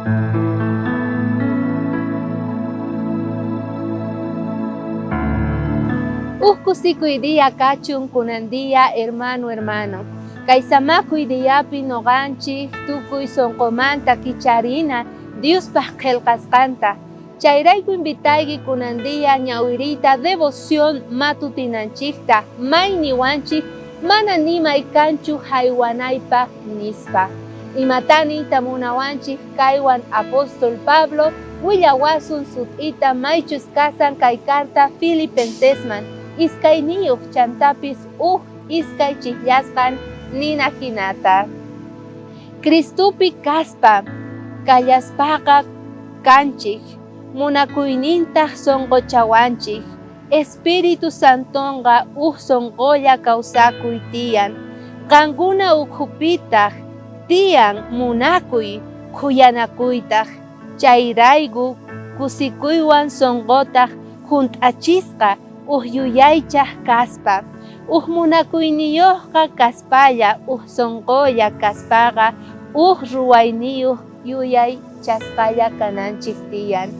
Uj kusikuy día kachun kunan día, hermano, hermano. Kay samakuy diapi noqanchik tukuy sonqomanta kicharina Diospaj qhelqasqanta. Chayrayku invitayki kunan día ñawiriyta devoción matutinanchikta may niwanchik mana nimay kanchu haywanaypaj nispa. Imatá niyta munawanchik kaywan apóstol Pablo willawasun sut'ita maychus kasan kay carta Filipensesman iskayniyuq chantapis uj iskay chijllasqan nina jinata. Cristopi kaspa kallaspaqa kanchik, munakuynintaq sonqochawanchik. Espíritu Santonqa uj sonqolla kawsakuy tiyan. Qankuna ukhupitaq tiyan munakuy, khuyanakuytaq. Chayrayku kusikuywan sonqotaq junt'achisqa uj yuyaychaj kaspa. Uj munakuyniyojqa kaspalla, uj sonqolla kaspaqa uj ruwayniyoj yuyaychasqalla kananchej tiyan.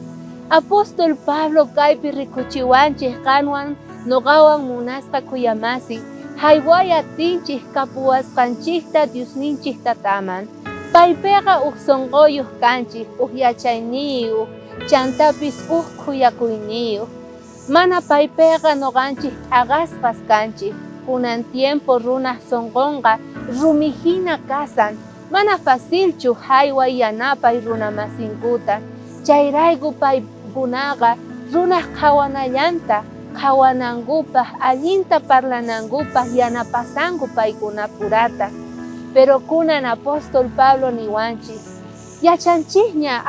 Apóstol Pablo kaypi rikuchiwanchej qanwan noqawan munasqa khuyamasi, jayway atinchej kapuwasqanchejta Diosninchej Tataman. Paypeqa uj sonqoyoj kanchej, uj yachayniyoj, chantapis uj khuyakuyniyoj. Mana paypeqa noqanchej t'aqasqas kanchej. Kunan tiempo runaj sonqonqa rumi jina kasan, mana facilchu jayway yanapay runamasinkuta. Chayrayku paykunaqa runaj qhawanallanta qhawanankupaj, allinta parlanankupaj yanapasanku paykunapurata. Pero kunan apóstol Pablo niwanchej, Yachanchejña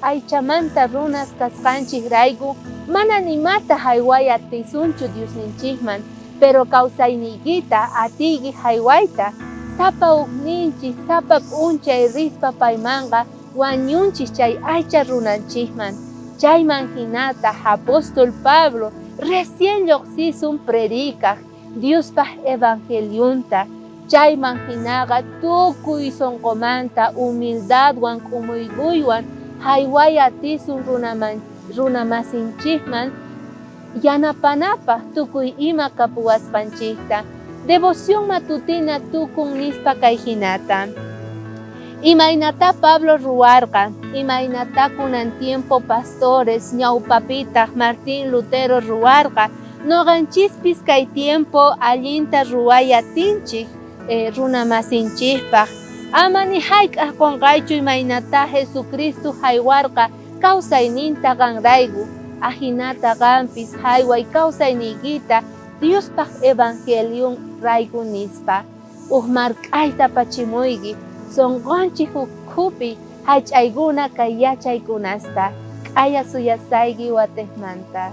aychamanta runas kasqanchejrayku mana nimata jayway atisunchu Diosninchejman, pero kawsayniykita atiyki jaywayta. Sapa ujninchej sapa p'unchay rispa paymanqa wañunchej chay aycha runanchejman. Chayman jinataj apóstol Pablo recién llojsisun predicaj Diospaj evangelionta. Chayman jinaqa tukuy sonqomanta humildadwan k'umuykuywan jayway atisun runamasinchejman yanapanapaj tukuy ima kapuwasqanchejta. Devoción matutina tukun nispa kay jinata. Imaynatá Pablo ruwarqa? Imaynatá kunan tiempo pastores, ñawpapitaj Martín Lutero ruwarqa? Noqanchispis kay tiempo allinta ruway atinchej runamasinchejpaj. Ama ni jayk'aj qonqaychu imaynatá Jesucristo jaywarqa kawsayninta qanrayku. Ajinata qanpis jayway kawsayniykita Diospaj evangelionrayku nispa. Uj mark'ayta apachimuyki sonqonchej ukhupi jallch'aykuna kay yachaykunasta. K'aya suyasayki watejmanta.